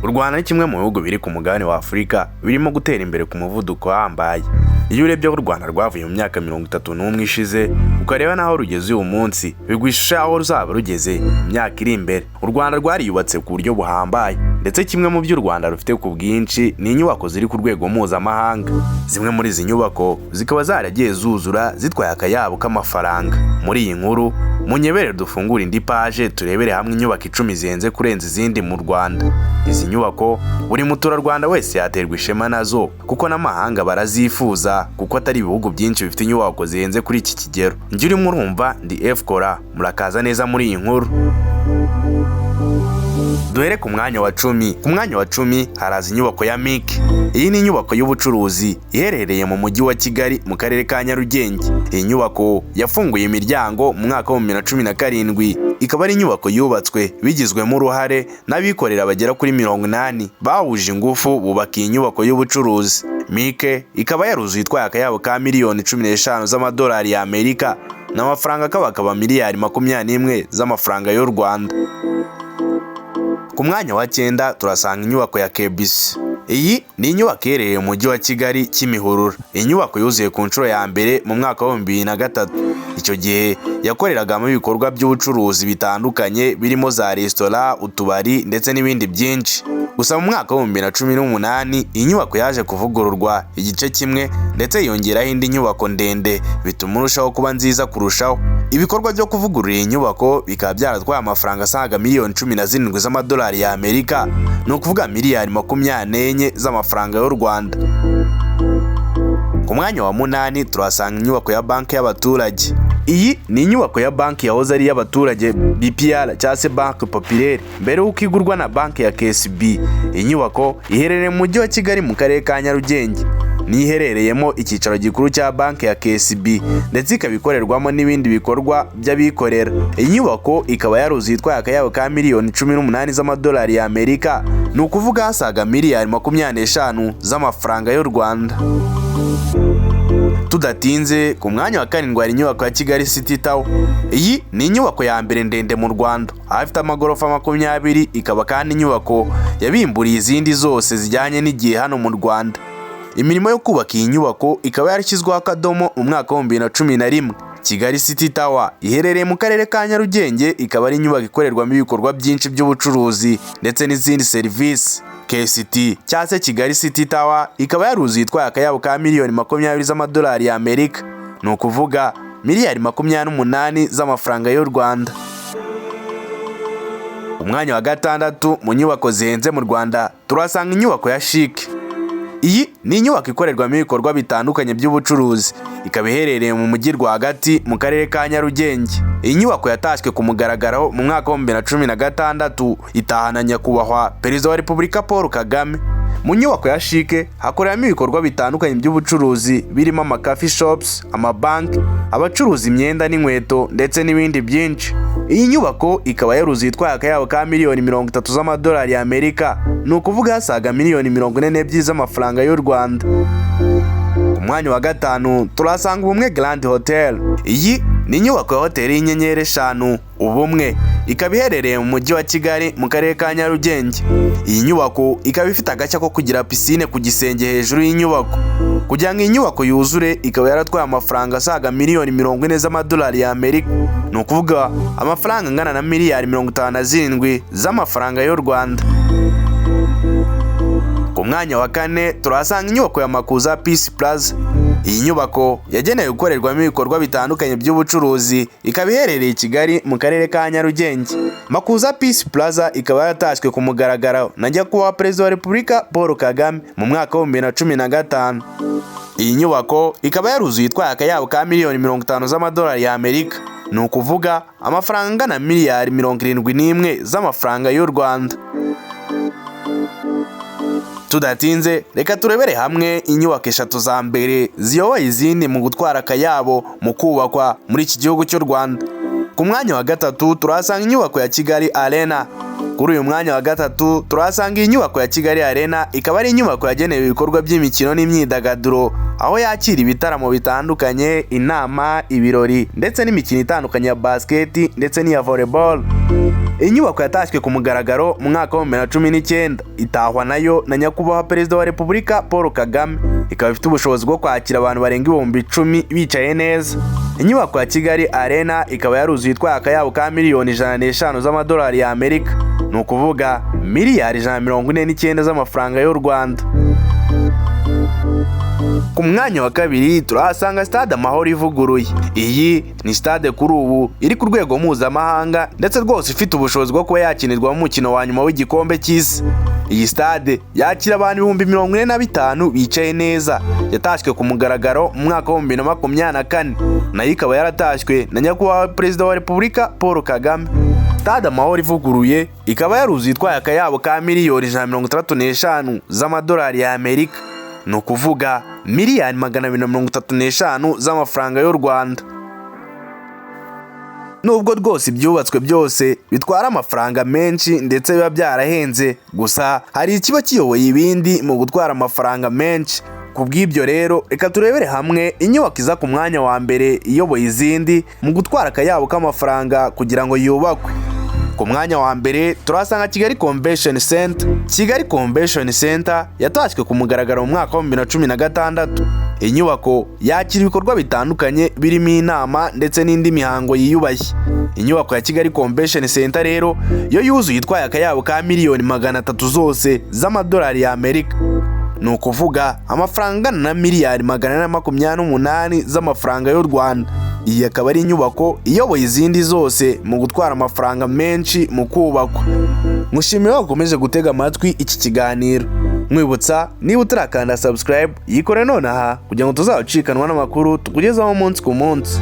U Rwanda ni kimwe mu bihugu biri ku mugabane wa Afurika birimo gutera imbere ku muvuduko uhambaye. Iyo urebye aho u Rwanda rwavuye mu myaka 31 ishize, ukareba n'aho rugeze uyu munsi, biguhisha aho ruzaba rugeze mu myaka iri imbere. U Rwanda rwariyubatse ku buryo buhambaye, ndetse kimwe mu byo u Rwanda rufite ku bwinshi ni inyubako ziri ku rwego mpuzamahanga. Zimwe muri izi nyubako zikaba zaragiye zuzura zitwaye akayabo k'amafaranga. Muri iyi nkuru, munyemerere dufungure indi page, turebere hamwe inyubako 10 zihenze kurenza izindi mu Rwanda. Izi nyubako buri muturarwanda wese yaterwa ishema nazo, kuko n'amahanga barazifuza, kuko atari ibihugu byinshi bifite inyubako zihenze kuri iki kigero. Njye urimo urumva ndi F Kora, murakaza neza muri iyi nkuru. Duhere ku mwanya wa 10. Ku mwanya wa 10 haraza inyubako ya MIC. Iyi ni inyubako y'ubucuruzi iherereye mu Mujyi wa Kigali, mu Karere ka Nyarugenge. Iyi nyubako yafunguye imiryango mu mwaka wa 2017, ikaba ari inyubako yubatswe bigizwemo uruhare n'abikorera bagera kuri 80 bahuje ingufu bubaka iyi nyubako y'ubucuruzi. MIC ikaba yaruzuye itwaye akayabo ka miliyoni 15 z'amadolari y'Amerika, ni amafaranga akabakaba miliyari 21 z'amafaranga y'u Rwanda. Ku mwanya wa 9 turasanga inyubako ya KBC. Iyi ni inyubako iherereye mu Mujyi wa Kigali, Kimihurura. Iyi nyubako yuzuye ku nshuro ya mbere mu mwaka wa 2003. Icyo gihe yakoreragamo ibikorwa by'ubucuruzi bitandukanye, birimo za resitora, utubari ndetse n'ibindi byinshi. Gusa mu mwaka wa 2018 iyi nyubako yaje kuvugururwa igice kimwe, ndetse yongeraho indi nyubako ndende, bituma irushaho kuba nziza kurushaho. Ibikorwa byo kuvugurura iyi nyubako bikaba byaratwaye amafaranga asaga miliyoni 17 z'amadolari y'Amerika, ni ukuvuga miliyari 24 z'amafaranga y'u Rwanda. Ku mwanya wa 8 turahasanga inyubako ya Banki y'Abaturage. Iyi ni inyubako ya banki yahoze ari iy'abaturage, BPR cyangwa se Banque Populaire, mbere y'uko igurwa na banki ya KCB. Iyi nyubako iherereye mu Mujyi wa Kigali, mu Karere ka Nyarugenge. Niyo iherereyemo icyicaro gikuru cya banki ya KCB, ndetse ikaba ikorerwamo n'ibindi bikorwa by'abikorera. Iyi nyubako ikaba yaruzuye itwaye akayabo ka miliyoni 18 z'amadolari y'Amerika, ni ukuvuga hasaga miliyari 25 z'amafaranga y'u Rwanda. Tudatinze, ku mwanya wa 7 hari inyubako ya Kigali City Tower. Iyi ni inyubako ya mbere ndende mu Rwanda, aho ifite amagorofa 20, ikaba kandi inyubako yabimburiye izindi zose zijyanye n'igihe hano mu Rwanda. Imirimo yo kubaka iyi nyubako ikaba yarashyizweho akadomo mu mwaka wa 2011. Kigali City Tower iherereye mu Karere ka Nyarugenge, ikaba ari inyubako ikorerwamo ibikorwa byinshi by'ubucuruzi ndetse n'izindi serivisi. KCT cyangwa se Kigali City Tower ikaba yaruzuye itwaye akayabo ka miliyoni 20 z'amadolari y'Amerika, ni ukuvuga miliyari 28 z'amafaranga y'u Rwanda. Umwanya wa 6 mu nyubako zihenze mu Rwanda turasanga inyubako ya CHIC. Iyi ni inyubako ikorerwamo ibikorwa bitandukanye by'ubucuruzi, ikaba iherereye mu mujyi rwagati, mu Karere ka Nyarugenge. Iyi nyubako yatashywe ku mugaragaro mu mwaka wa 2016, itahana Nyakubahwa Perezida wa Repubulika Paul Kagame. Mu nyubako ya CHIC hakoreramo ibikorwa bitandukanye by'ubucuruzi, birimo ama coffee shops, amabanki, abacuruza imyenda n'inkweto ndetse n'ibindi byinshi. Iyi nyubako ikaba yaruzuye itwaye akayabo ka miliyoni 30 z'amadolari y'Amerika, ni ukuvuga hasaga miliyoni 42 z'amafaranga y'u Rwanda. Ku mwanya wa 5 turahasanga Ubumwe Grand Hotel. Iyi ni inyubako ya hoteli y'inyenyeri eshanu, Ubumwe, ikaba iherereye mu Mujyi wa Kigali, mu Karere ka Nyarugenge. Iyi nyubako ikaba ifite agashya ko kugira pisine ku gisenge hejuru y'inyubako. Kugira ngo iyi nyubako yuzure ikaba yaratwaye amafaranga asaga miliyoni 40 z'amadolari y'Amerika, ni ukuvuga amafaranga angana na miliyari 57 z'amafaranga y'u Rwanda. Ku mwanya wa 4 turahasanga inyubako ya Makuza Peace Plaza. Iyi nyubako yagenewe gukorerwamo ibikorwa bitandukanye by'ubucuruzi, ikaba iherereye i Kigali, mu Karere ka Nyarugenge. Makuza Peace Plaza ikaba yaratashywe ku mugaragaro na Nyakubahwa Perezida wa Repubulika Paul Kagame mu mwaka wa 2015. Iyi nyubako ikaba yaruzuye itwaye akayabo ka miliyoni 50 z'amadolari y'Amerika, ni ukuvuga amafaranga angana na miliyari 71 z'amafaranga y'u Rwanda. Tudatinze, reka turebere hamwe inyubako eshatu za mbere ziyoboye izindi mu gutwara akayabo mu kubakwa muri iki gihugu cy'u Rwanda. Ku mwanya wa 3 turahasanga inyubako ya Kigali Arena. Kuri uyu mwanya wa gatatu turahasanga iyi nyubako ya Kigali Arena, ikaba ari inyubako yagenewe ibikorwa by'imikino n'imyidagaduro, aho yakira ibitaramo bitandukanye, inama, ibirori ndetse n'imikino itandukanye ya basket ndetse n'iya volleyball. Inyubako yatashywe ku mugaragaro mu mwaka wa 2019, itahwa nayo na Nyakubahwa Perezida wa Repubulika Paul Kagame. Ikaba ifite ubushobozi bwo kwakira abantu barenga 10,000 bicaye neza. Inyubako ya Kigali Arena ikaba yaruzuye itwaye akayabo ka miliyoni 105 z'amadolari y'Amerika, ni ukuvuga miliyari 149 z'amafaranga y'u Rwanda. Ku mwanya wa kabiri turahasanga Stade Amahoro ivuguruye. Iyi ni stade kuri ubu iri ku rwego mpuzamahanga, ndetse rwose ifite ubushobozi bwo kuba yakinirwamo umukino wa nyuma w'igikombe cy'isi. Iyi stade yakira abantu 45,000 bicaye neza. Yatashywe ku mugaragaro mu mwaka wa 2024, nayo ikaba yaratashywe na Nyakubahwa Perezida wa Repubulika Paul Kagame. Stade Amahoro ivuguruye ikaba yaruzuye itwaye akayabo ka miliyoni 165 z'amadolari y'Amerika, ni ukuvuga miliyari 235 z'amafaranga y'u Rwanda. Nubwo rwose ibyubatswe byose bitwara amafaranga menshi ndetse biba byarahenze, gusa hari ikiba kiyoboye ibindi mu gutwara amafaranga menshi. Ku bw'ibyo rero, reka turebere hamwe inyubako iza ku mwanya wa mbere iyoboye izindi mu gutwara akayabo k'amafaranga kugira ngo yubakwe. Ku mwanya wa mbere turahasanga Kigali Convention Center. Kigali Convention Center yatashywe ku mugaragaro mu mwaka wa 2016. Inyubako yakira ibikorwa bitandukanye birimo inama ndetse n'indi mihango yiyubashye. Inyubako ya Kigali Convention Center rero yo yuzuye itwaye akayabo ka miliyoni 300 zose z'amadolari y'Amerika, ni ukuvuga amafaranga angana na miliyari 428 z'amafaranga y'u Rwanda. Iyi akaba ari inyubako iyoboye izindi zose mu gutwara amafaranga menshi mu kubakwa. Mushimire wakomeje gutega amatwi iki kiganiro. Mwibutsa, niba utarakanda subscribe, yikore nonaha kugira ngo tuzacikanwa n'amakuru tukugezaho umunsi ku munsi.